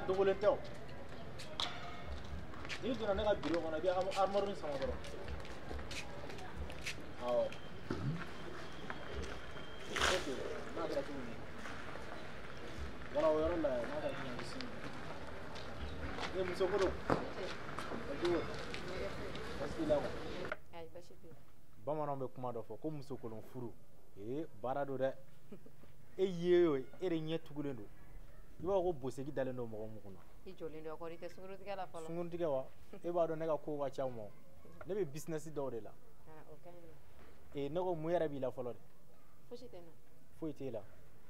dogolen tɛ o. N'i donna ne ka bureau kɔnɔ i bɛ armoire in sama dɔrɔn. Awɔ. Ok, n'a kɛra cogo min. Voilà, o yɔrɔ la n'a kɛra cogo min a bɛ sini. E muso ko don. Cogo. Baasi t'i la quoi. Ayi, baasi tɛ. Bamananw bɛ kuma dɔ fɔ ko muso kolon furu. Ee baara don dɛ. E ye o ye e de ɲɛ tugulen don. I b'a fɔ ko bosegi dalen don mɔgɔ mun kunna. I jɔlen don a kɔrɔ i tɛ sunkurutigɛ la fɔlɔ. Sunkurutigɛ wa? E b'a dɔn ne ka kow ka ca ma. Ne bɛ business dɔw de la. O ka ɲi. Ee ne ko mun yɛrɛ b'i la fɔlɔ de? Fosi tɛ n na. Foyi t'e la.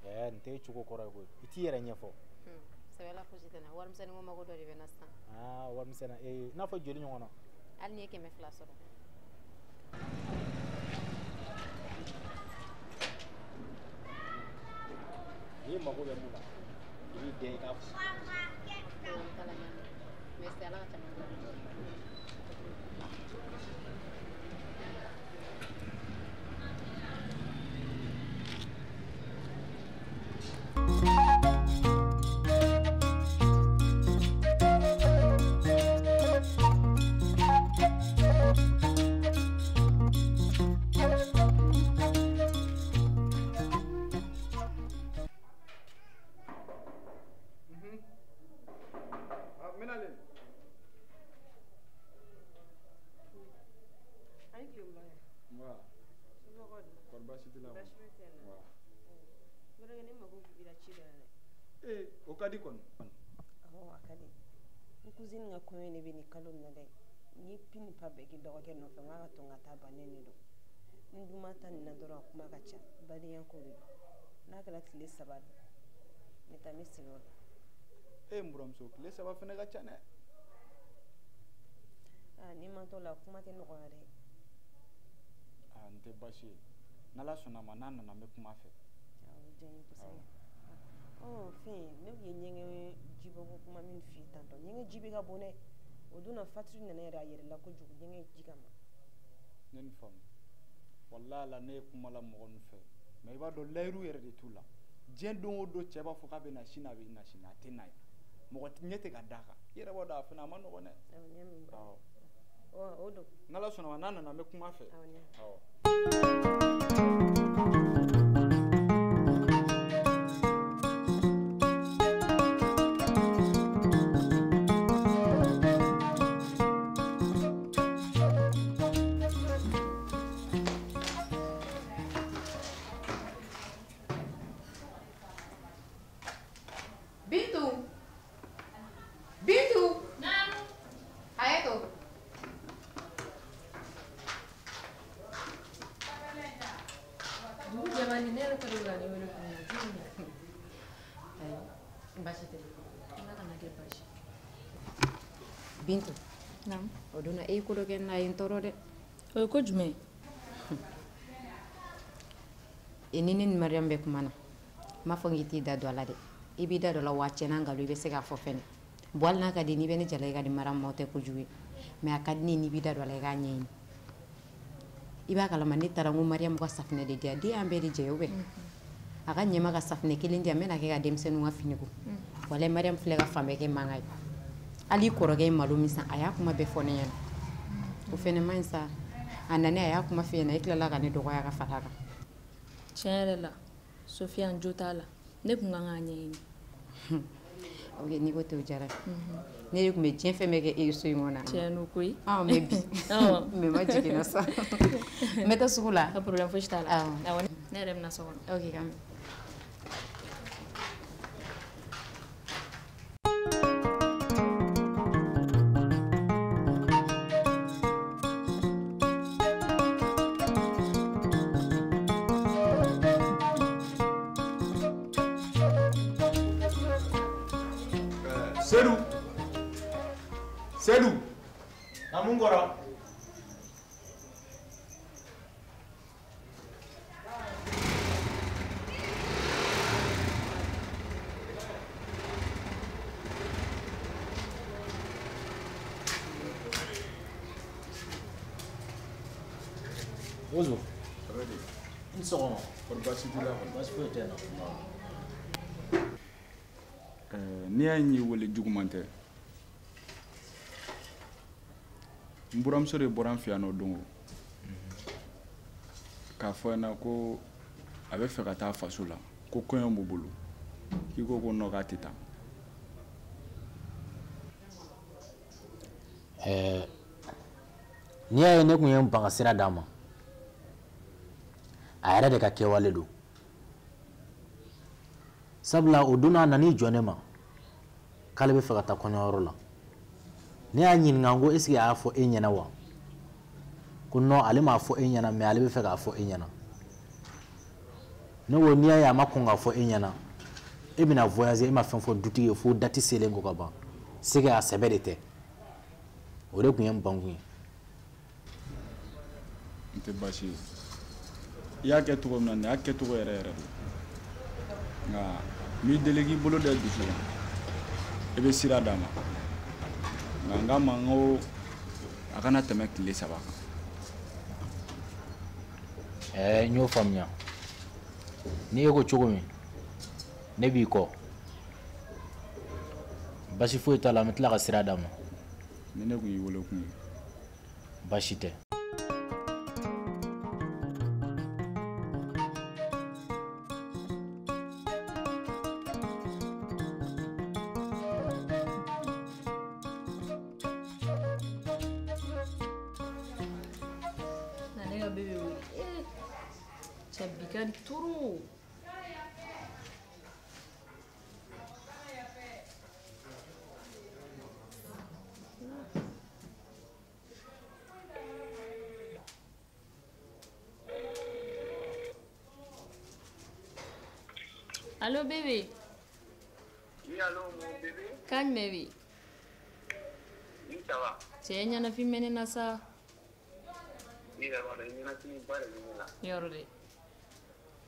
Ɛɛ nin t'e cogo kɔrɔ ye koyi. I t'i yɛrɛ ɲɛfɔ. Sɛbɛ la fosi tɛ n na. Warimisɛnnin ko mago dɔ de bɛ n na sisan. Aa warimisɛnnin ee i n'a fɔ joli ɲɔgɔn na? Hali n'i ye 200 sɔrɔ. N'i mago bɛ mun na i b'i dɛn i k'a fɔ. Merci, ala ka caman kɛ. O ka di kɔni. Awɔ, a ka di. N cousine ka kɔɲɔ de bɛ nin kalo in na dɛ. N ye pin pa bɛɛ k'i dɔgɔkɛ nɔfɛ n k'a ka to n ka taa bannen de don. Ni dun ma taa nin na dɔrɔn a kuma ka ca. Badenya ko de don. N'a kɛra tile 3 don, n bɛ taa n bɛ segin o la. E n buramuso, tile 3 fana ka ca dɛ. Aa n'i ma t'o la kuma tɛ nɔgɔya dɛ. Aa n tɛ baasi ye. N'Ala sɔnna a ma n'a nana n bɛ kuma a fɛ. Awɔ, o diya n ye kosɛbɛ. Ɔ fɛn ne tun ye ɲɛgɛn jibɔko kuma min f'i ye tantɔ ɲɛgɛn ji bɛ ka bon dɛ o don na fatiri nana yɛrɛ a yɛrɛ la kojugu ɲɛgɛn ji kama. Ne ni faamu walahi la ne ye kuma la mɔgɔ min fɛ mais i b'a dɔn layiru yɛrɛ de t'u la diɲɛ don o don cɛ b'a fɔ k'a bɛ na sini a bɛ na sini a tɛ na ye mɔgɔ ɲɛ tɛ ka d'a kan i yɛrɛ b'a dɔn a fana a ma nɔgɔn dɛ. Awɔ n y'a mɛn. Awɔ o don. N'Ala sɔnna ma n'a nana n bɛ kuma a fɛ. Awɔ n y'a mɛn. Awɔ. Bintu. Bintu. Naamu. Hayato. Dugu jɛman ni ne yɛrɛ tɔgɔ la ne wele kun na jumɛn Ayi, baasi tɛ. Ala kana kɛ baasi. Bintu. Naamu. O don na e ye ko dɔ kɛ n na a ye n tɔɔrɔ dɛ. O ye ko jumɛn ye? E ni ne ni Mariam bɛ kuma na. N m'a fɔ k'i t'i da don a la dɛ. I b'i da don a la wa tiɲɛ na nkalon i bɛ se k'a fɔ fɛnɛ. Bon hali n'a ka di n'i bɛ ne jalaki ka di Mariam ma o tɛ kojugu ye. Mais a ka di ne ye n'i b'i da don a la i k'a ɲɛɲini. I b'a kalama ne taara n ko Mariam ka safinɛ de di yan. Den y'an bɛɛ de jɛ ye ou bien? A ka ɲɛma ka safinɛ kelen di yan n bɛna kɛ ka denmisɛnninw ka fini ko. Walayi Mariam filɛ ka fan bɛɛ kɛ mankan ye. Hali i kɔrɔkɛ ye malo min san a y'a kuma bɛɛ fɔ ne ɲɛna. O fɛnɛ man ɲi sa. A nana a y'a kuma f'i ɲɛna e tilala ka ne dɔgɔya ka fara a kan. Tiɲɛ yɛrɛ la Sofiya n jo t'a la. Ne kun kan k'a ɲɛɲini. Ok n'i ko ten o diyara n ye. Ne de tun bɛ diɲɛ fɛn bɛɛ kɛ e ye so in kɔnɔ. Tiɲɛ don koyi. Mais bi. Mais ma jiginna sa. N bɛ taa sugu la. Ka problème fosi t'a la. Awɔ. Ne yɛrɛ bɛ na so kɔnɔ. Ok k'an bɛn. Seydou Seydou. Na mun kɔrɔ? Bozo. I ni sɔgɔma. Kɔri baasi t'i la kɔni? Baasi foyi tɛ n na. N'i y'a ye wele juguman tɛ. N buramuso de bɔra n fɛ yan nɔ don o. K'a fɔ n ɲɛna ko a bɛ fɛ ka taa faso la ko kɔɲɔ b'u bolo k'i ko ko non k'a tɛ taa. N'i y'a ye ne tun ye n ban ka sira d'a ma a yɛrɛ de ka kɛwale don sabula o don a nan'i jɔ ne ma k'ale bɛ fɛ ka taa kɔɲɔyɔrɔ la ne y'a ɲininka n ko est ce que a y'a fɔ e ɲɛna wa ko non ale m'a fɔ e ɲɛna mais ale bɛ fɛ k'a fɔ e ɲɛna ne ko n'i y'a ye a ma kɔn k'a fɔ e ɲɛna e bɛna voyager e ma fɛn fɔ dutigi ye fo date selen kɔ ka ban c'est que a sɛbɛ de tɛ o de tun ye n bankun ye. N tɛ baasi ye i y'a kɛ cogo min na nin y'a kɛcogo yɛrɛ yɛrɛ de nka n b'i deli k'i bolo da i dusu kan i bɛ sira d'a ma nka n k'a ma n ko a kana tɛmɛ tile 3 kan. N y'o faamuya n'i e ko cogo min ne b'i kɔ basi foyi t'a la an bɛ tila ka sira d'a ma. Ni ne kun y'i wele kun ye. Baasi tɛ. Na ne ka bébé wele. Cɛ bi ka di trop. Allô bébé. Oui, allô mon bébé. Kan jumɛn bɛ yen? Oui, ça va. Cɛ ɲɛnafin bɛ ne na sa. I yɛrɛ b'a dɔn ɲɛnafin ba de bɛ ne la. Yɔrɔ dɛ.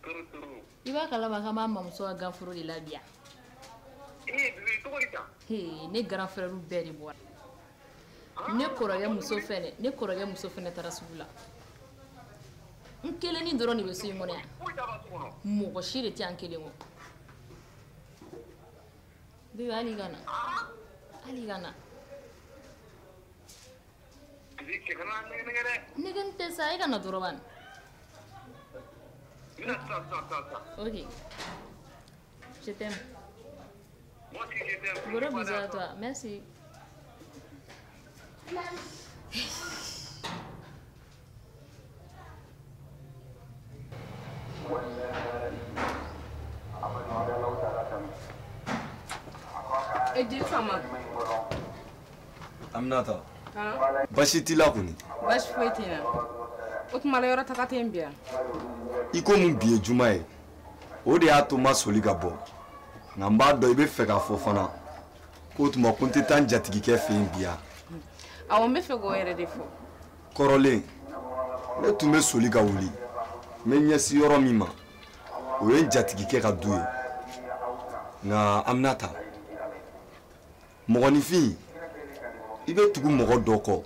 Turu turu. I b'a kalama k'an b'an mamuso ka ganforo de la bi yan. Ee bébé cogo di tan? Hee ne grand frère bɛɛ de bɔra. Ne kɔrɔkɛ muso fɛnɛ, ne kɔrɔkɛ muso fɛnɛ taara sugu la. N kelennin dɔrɔn de bɛ so in kɔnɔ yan. Foyi t'a ka so kɔnɔ. Mɔgɔ si de tɛ yan kelen kɔ. Bébé hali i ka na. Hali i ka na. Bébé cɛ kana nɛgɛ nɛgɛ dɛ. Nɛgɛ tɛ sa e ka na dɔrɔn bani. N bɛna sisan sisan sisan sisan. Ok. Je t'aime. Moi aussi je t'aime. Gros bisous à toi. Merci. E Fama. Aminata. Baasi t'i la kɔni? Baasi foyi tɛ n na. O tuma la yɔrɔ taga tɛ n bi yan. I komi bi ye juma ye, o de y'a to n ma soli ka bɔ. Nka n b'a dɔn i bɛ fɛ k'a fɔ fana k'o tuma ko n tɛ taa n jatigikɛ fɛ yen bi yan. Awɔ, n bɛ fɛ k'o yɛrɛ de fɔ. Kɔrɔlen, ne tun bɛ soli ka wuli. N bɛ ɲɛsin yɔrɔ min ma, o ye n jatigikɛ ka du ye. Nka Aminata, mɔgɔninfin, i bɛ tugu mɔgɔ dɔ kɔ,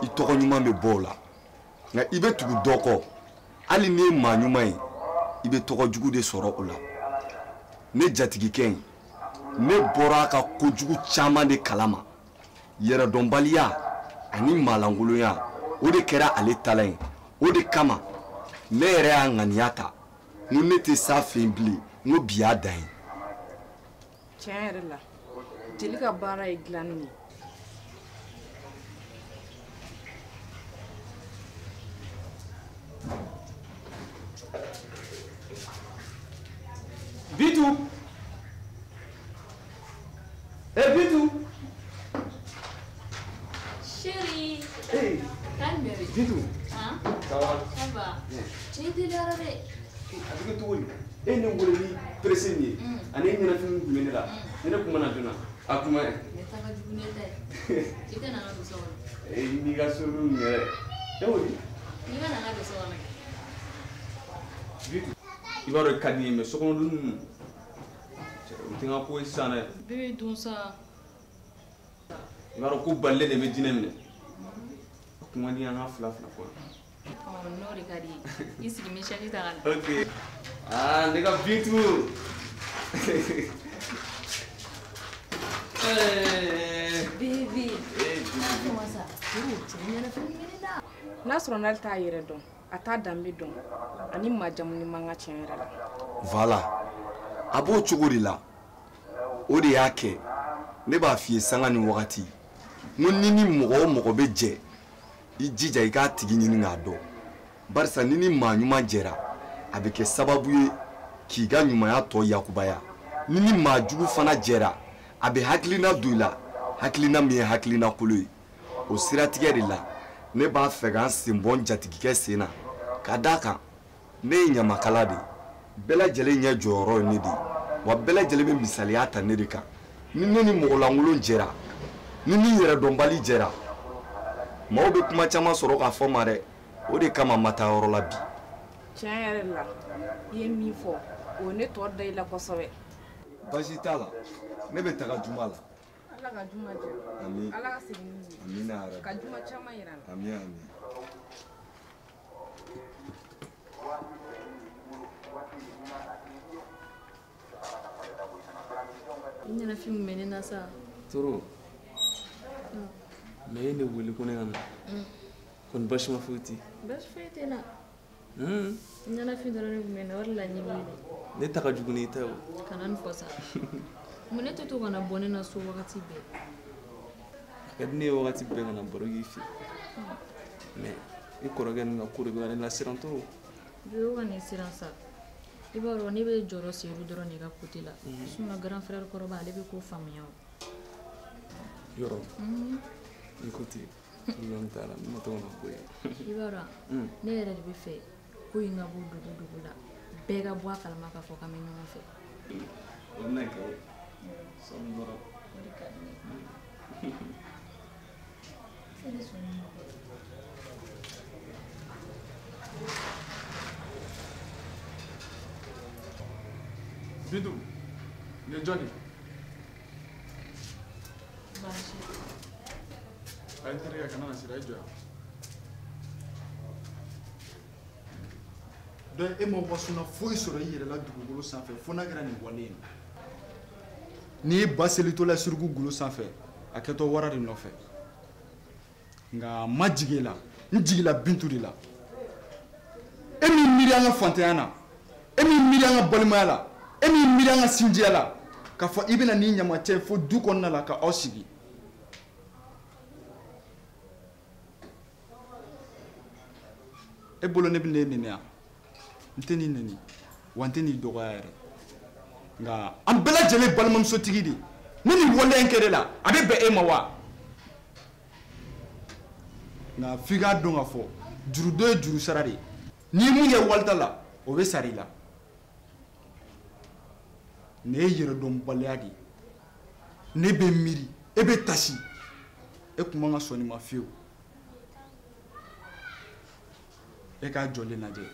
i tɔgɔ ɲuman bɛ bɔ o la. Nka i bɛ tugu dɔ kɔ, hali n'i ye maa ɲuman ye, i bɛ tɔgɔ jugu de sɔrɔ o la. Ne jatigikɛ in, ne bɔra a ka kojugu caman de kalama. Yɛrɛdɔnbaliya ani maalankolonya, o de kɛra ale talan ye. O de kama, ne yɛrɛ y'a ŋaniya ta, n ko ne tɛ s'a fɛ yen bilen, n ko bi y'a dan ye. Tiɲɛ yɛrɛ la, jeli ka baara ye dilanni ye. Bitou! Eh Bitou! Chérie! Hey! Calme bébé. Bitou! Hein? Ça va? Ça va. Cɛ i teliyara dɛ. A bɛ kɛ cogo di? E ne wele ni pressé min ye, ani e ɲɛnafin min tun bɛ ne la, ni ne kun ma na joona, a kun ma ɲi. Ne ta ka jugu ne ta ye. I tɛ na n ka don so kɔnɔ. E n'i ka so min yɛrɛ. E ko di? N'i ka na n ka don so kɔnɔ kɛ. Bitou, i b'a dɔn i ka di n ye mais sokɔnɔ dumuni ninnu, o tɛ n ka ko ye sisan dɛ. Bébé dun sa. I b'a dɔn ko balilen de bɛ jinɛ minɛ. A kun ka di an ka fila fila fɔ. N'o de ka di ye. I sigi n bɛ chaise ta ka na. Ok. Ah, ne ka Bitou. Bébé. Comment ça? N'a sɔrɔ n'ale t'a yɛrɛ dɔn, a t'a danbe dɔn, ani majamu ni man ka tiɲɛ yɛrɛ la. Voilà. A b'o cogo de la. O de y'a kɛ ne b'a f'i ye sanga ni wagati. N ko ni ni mɔgɔ o mɔgɔ bɛ jɛ, i jija i k'a tigi ɲini k'a dɔn. Barisa ni ni maa ɲuman jɛra, a bɛ kɛ sababu ye k'i ka ɲumanya tɔ yakubaya. Ni ni maa jugu fana jɛra, a bɛ hakilina don i la, hakilina min ye hakilina kolo ye. O siratigɛ de la, ne b'a fɛ ka n sen bɔ n jatigikɛ sen na, ka d'a kan ne ye ɲamakala de ye. Bɛɛ lajɛlen ɲɛ jɔyɔrɔ ye ne de ye, wa bɛɛ lajɛlen bɛ misaliya ta ne de kan. Ni ne ni mɔgɔlankolon jɛra, ni ni yɛrɛdɔnbali jɛra, maaw bɛ kuma caman sɔrɔ k'a fɔ n ma dɛ. O de kama n ma taa yɔrɔ la bi. Tiɲɛ yɛrɛ la, i ye min fɔ, o ye ne tɔ da i la kosɛbɛ. Baasi t'a la, ne bɛ taga juma la. Ala ka juma diya. Ami. Ala ka segin ni ye. Amina yarabi. Ka juma caman yira n na. Ami ami. I ɲɛnafin mun bɛ ne na sa. Toro. Mais e ne wele ko ne ka na. Kɔni baasi ma foyi tɛ yen. Baasi foyi tɛ n na. N ɲɛnafin dɔrɔn de tun bɛ n na, o de la n y'i wele. Ne ta ka jugu n'i ta ye o. Kana nin fɔ sa. Mun ne tɛ to ka na bɔ ne na so wagati bɛɛ? A ka di ne ye wagati bɛɛ ka na baro k'i fɛ. Mais i kɔrɔkɛ ninnu ka ko de bɛ ka ne lasiran trop. Jogo ka n'i siran sa. I b'a dɔn ne bɛ jɔrɔ Seyidu dɔrɔn de ka côté la. Sinon grand frère kɔrɔba ale bɛ ko faamuya o. Yɔrɔ. I ko ten. Problème t'a la, ne ma to ka na bɔ yen. I b'a dɔn ne yɛrɛ de bɛ fɛ ko in ka bɔ dugu dugu la. Bɛɛ ka bɔ a kalama k'a fɔ k'an bɛ ɲɔgɔn fɛ. O bɛna kɛ o. Sɔɔni dɔrɔn. O de ka di ne ye. E de sɔnna ma koyi. Bintu, nin ye jɔn ye? Baasi. A ye n terikɛ kana na sira, i jɔ yan. Donc e ma wasuna foyi sɔrɔ i yɛrɛ la dugukolo sanfɛ fo n'a kɛra nin wale in. N'i ye ba selitɔ la suruku golo sanfɛ, a kɛtɔ wara de nɔfɛ. Nka n ma jigin e la, n jigila Bintu de la. E min miiri an ka fantanya na, e min miiri an ka balimaya la, e min miiri an ka sinjiya la, k'a fɔ i bɛna n'i ɲamacɛ fo du kɔnɔna la ka aw sigi. E bolo ne bɛ n'e nɛni yan? N tɛ n'i nɛni, wa n tɛ n'i dɔgɔya yɛrɛ. Nka an bɛɛ lajɛlen balimamusotigi de ye. Ni nin waleya in kɛra e la, a bɛ bɛn e ma wa? Nka f'i k'a dɔn k'a fɔ jurudon ye juru sara de ye. N'i ye mun kɛ walita la, o bɛ sara i la. Nin ye yɛrɛdɔnbaliya de ye. Ne bɛ miiri, e bɛ tasi. E kun man ka sɔn nin ma fiyewu. E k'a jɔlen lajɛ.